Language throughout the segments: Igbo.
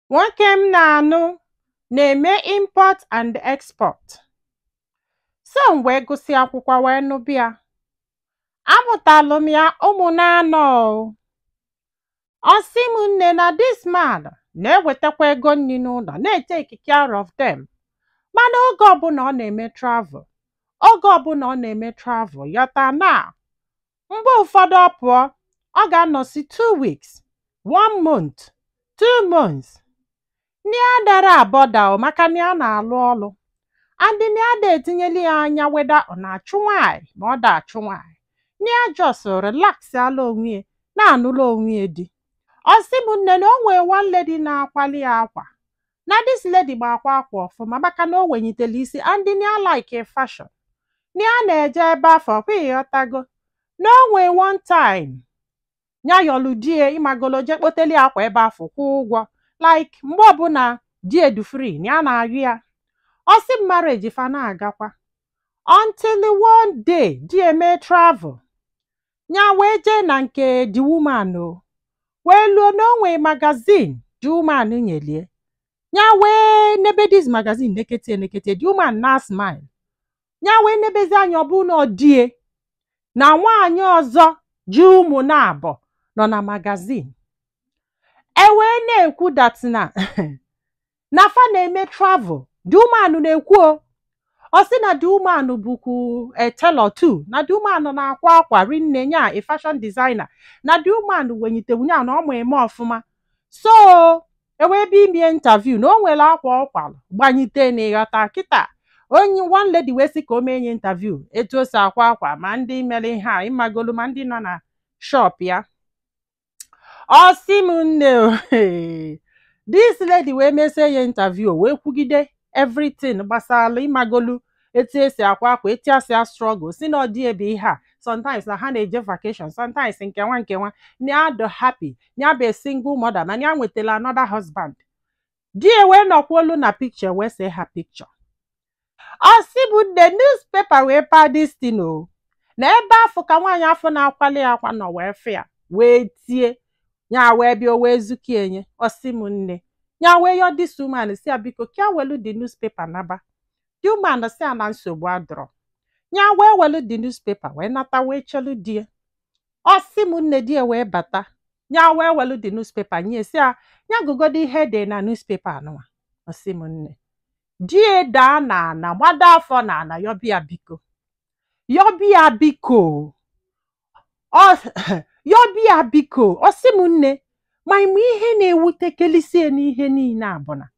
Nwoke m na-anụ na-eme import and export. So m wee gụsị akwụkwọ wee nụbịa. Amụtalụ m ya ụmụ na-anọ o. Ọ sị m, nne, na this man na-ewetakwa ego nri n'ụlọ, na-etake care of them. Mana oge ọbụla ọ na-eme travel, oge ọbụla ọ na-eme travel, yọta na mgbe ụfọdụ ọ pụọ, ọ ga-anọsi 2 weeks, one month, 2 months. Nni adara abọda o, maka na ya na-alụ ọlụ and na ya da etinyeli ya anya weda ọ na-achụ nwaanyị ma ọ da achụ nwaanyị. Nni ya just relax ala onwe ya, na-anụla onwe ya di. Ọ sị m, nne, na o nwee one lady na-akwali ya akwa, na this lady gba akwa akwa ọfụma, maka na o wenyitele isi and na ya like fashion, na ya na-eje ebe afọ kwa, ịghọtago, na o nwee one time ya yọlụ die, ịmagolo, je kpoteli akwa ebe afọ, kwụọ ụgwọ. Like mgbe ọbụla di edu free na ya na-ayụ ya. Ọ sị m, marriage fa na-agakwa until one day di eme travel, ya wee jee na nke the woman o, wee luo na o nwee magazine the woman nyelie ya, wee nebe this magazine, neketie neketie, the woman na smile. Ya wee nebezi anya, ọ bụ na ọ die na nwaanyị ọzọ ji ụmụ na-abọ nọ na magazine. E wee na-ekwu that na fa na-eme travel. The woman na-ekwu o, ọ sị na the woman bụkwu a tailor too, na the woman na-akwa akwa rinne nya, a fashion designer, na the woman wenyitewu nya na ọ ma eme ọfụma. So e wee bịa ime interview, na o nwere akwa ọkwalụ gbanyite na, ịghọta kịta, onye one lady wee sị ka o mee nye interview etu o si akwa akwa, ma ndị mere ihe a, ịmagolu, ma ndị nọ na shop ya. Ọ sị m, nne o, this lady wee mesie ya interview, wee kwugide everything gbasara, ịmagolu, etu esi akwa akwa, etu esi a struggle, si na ọ dị ebe ihe a. Sometimes na ha na-eje vacation, sometimes nkewa nkewa, na ya dị happy na ya bụ a single mother, mana ya nwetara another husband. Di ya wee nọkwuolu na picture, wee see ha picture. Ọ sị bụ the newspaper wee pa this thing o, na ebe afọ ka nwaanyị afọ na-akwali ya akwa nọ wee fụ ya, wee tie ya, wee bịa o wee zukie nye. Ọ sị m, nne, ya wee yọọ this woman, si ya biko ka ya welu the newspaper naba. The woman si ya na nsogbu adọrọ. Ya wee welu the newspaper wee nata, wee chelu di ya. Ọ sị m, nne, di ya wee bata, ya wee welu the newspaper nye, si ya ya gụgodo ihe dị na newspaper anụnwa. Ọ sị m, nne, di ya daa na ana, gbado afọ na ana, yọbịa biko, yọbịa biko, ọ yọbịa biko. Ọ sị m, nne, ma ime ihe na-ewutekelisie n'ihe niile a bụ na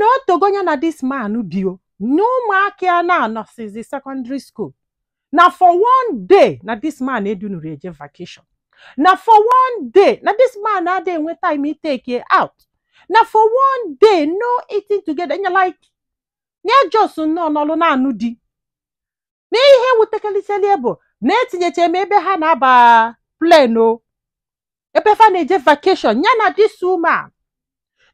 o togo ya na this man bio na ụmụaka ya na-anọsizi secondary school, na for one day na this man edunuru eje vacation, na for one day na this man adịghị enwe time take out, na for one day no eating together nya, like ya just nnọọ nọlụ na-anụ di. Na ihe wutekeliselie bụ na etinyecha m ebe ha na-aba plane o, ebe fa na-eje vacation, ya na this woman.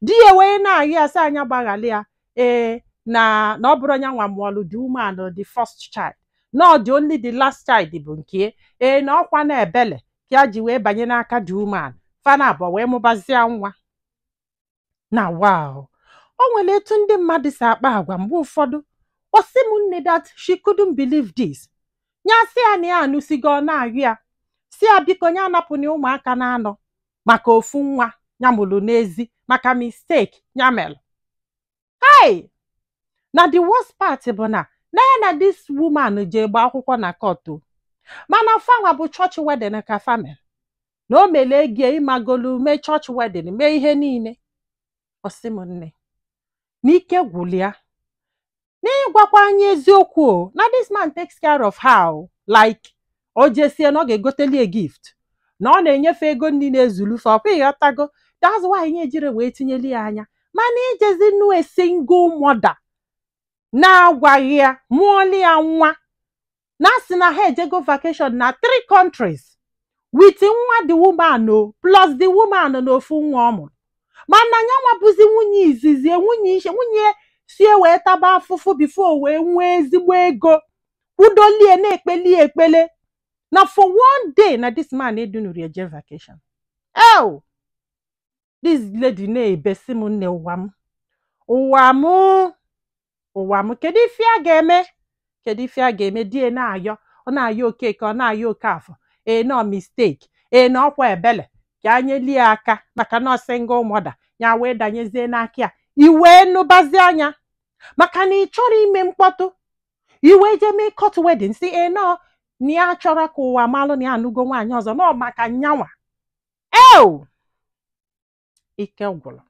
Di ya wee na-ayị asa anya gbaghalị ya, ee, na ọ bụrụ onye nwa mụọlụ the woman the first child, na ọ dị only the last child bụ nke ee, na ọkwa na ebele ka ya ji wee banye n'aka the woman, fa na abụọ wee mụbazie nwa. Na wow, o nwere etu ndị mmadụ si akpa agwa mgbe ụfọdụ. Ọ sị m, nne, that she couldn't believe this. Ya sị ya na ya anụsigo, ọ na-arịọ ya, si ya biko ya anapụna ụmụaka na-anọ maka ofu nwa ya mụrụ n'ezi, maka mistake ya mere. Hey, na the worst part bụ na ya na this woman jee gba akwụkwọ na court o, mana fanwa bụ church wedding ka fa mere, na o mere ego, ịmagolu, mee church wedding, mee ihe niile. Ọ sị m, nne, n'ike gwụrụ ya n'ịgwakwa anyị eziokwu o, na this man takes care of her o. Like o jesie na ọ ga-egoteli a gift, na ọ na-enyefe ego nri na-ezulufe ọkwa, ịghọtago. That's why anyị ejire wee tinyeli ya anya. Mana ijezi nnu a single mother na-agwaghị ya mụọli ya nwa, na sị na ha ejego vacation na three countries with nwa the woman o, plus the woman na ofu nwa ọ mụrụ. Mana nyanwa bụzi nwunye izizi, nwunye ishe, nwunye sie wee taba afụfụ before wee nwee ezigbo ego, kwudolie na-ekpeli ekpele, na for one day na this man edunuru eje vacation. Oh, This lady na-ebesi m, nne, ụwa m, ụwa m, ụwa m, kedu ife a ga-eme? Kedu ife a ga-eme? Die na-ayọ, ọ na-ayọ Okeke, ọ na-ayọ Okafọ, ee, nọ mistake, ee, na ọkwa ebele ka anyelie aka maka na single mother ya wee danyezie n'aka ya. Iwee nụbazie anya maka na ị chọrọ ime mkpọtụ, iwee jee mee court wedding, si ee, nọ na ya chọrọ ka ụwa malụ na ya anụgo nwaanyị ọzọ, nọ maka nyanwa. Eo, ike gwụrụ.